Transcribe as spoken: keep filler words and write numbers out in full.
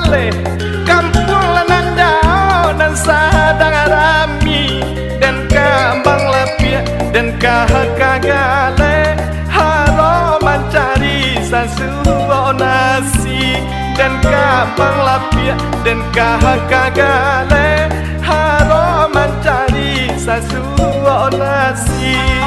Leh, kampuang Lanandao nan sadang rami, den kambang lapiak, den kaha ka galeh, haro mancari sasuok nasi. Den kambang lapiak, den kaha ka galeh, haro mancari sasuok nasi.